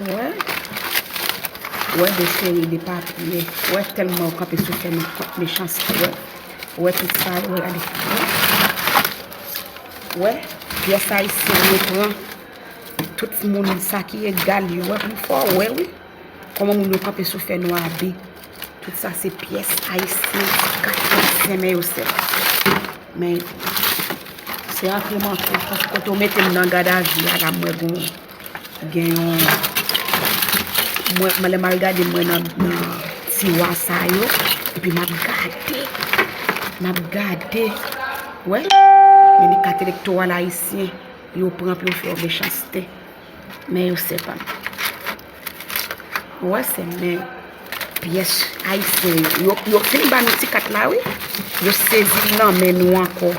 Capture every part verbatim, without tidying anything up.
Wè, wè, de seri de papye. Wè, tèlman yo kanpe sou fè nou kont mechanste. Wè, wè, tout sa, wè, gade. Wè, pyès ayisyen yo pran. Tout moun sa ki egal yo. Wè, pou fò, wè, wi. Kòman moun yo kanpe sou fè nou abi. Tout sa se pyès ayisyen, ti kat ayisyen, men yo sèl. Men se antre m antre, paske kote w mete m nan gadavi a la, m wè gon, gen yon, mwen, mwen lè m al gade, mwen nan, nan tiwa sa yo, epi m ap gade, m ap gade, wè, men li kat elektoral ayisyen, yo pran pou yo fè w mechanste. Men yo sè pa m. Ou wè sè m, men pyès ayisyen yo, yo, yo fin ba nou ti kat la, wi. Yo sezi l nan men nou ankò.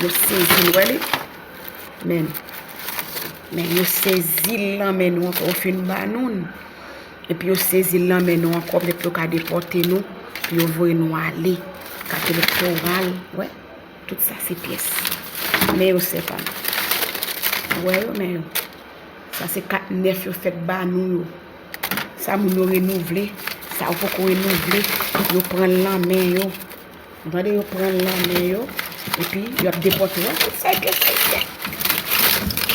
Yo sezi l, wè li. Men, men yo sezi l nan men nou ankò. Yo fin ba nou l. Epi yo sezi l nan men nou ankò, petèt pou yo ka depòte nou, pou yo voye nou ale. Kat elektoral, wè. Tout sa se pyès. Men yo sè pa m. Ou wè yo, men yo. Sa se kat nèf yo fèk ba nou yo. Sa moun yo renouvle, sa yo poko renouvle, yo pran l nan men yo. Ou tande, yo pran l nan men yo, epi y ap depòte w. Tout sa e pyès ayisyen.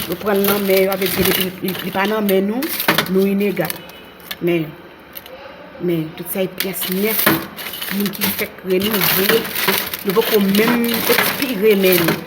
Yo pran l nan men yo, avè di depi li, li pa nan men nou, nou inegal. Men, men, tout sa e pyès nèf, moun ki fèk renouvle, yo poko menm ekspire men nou.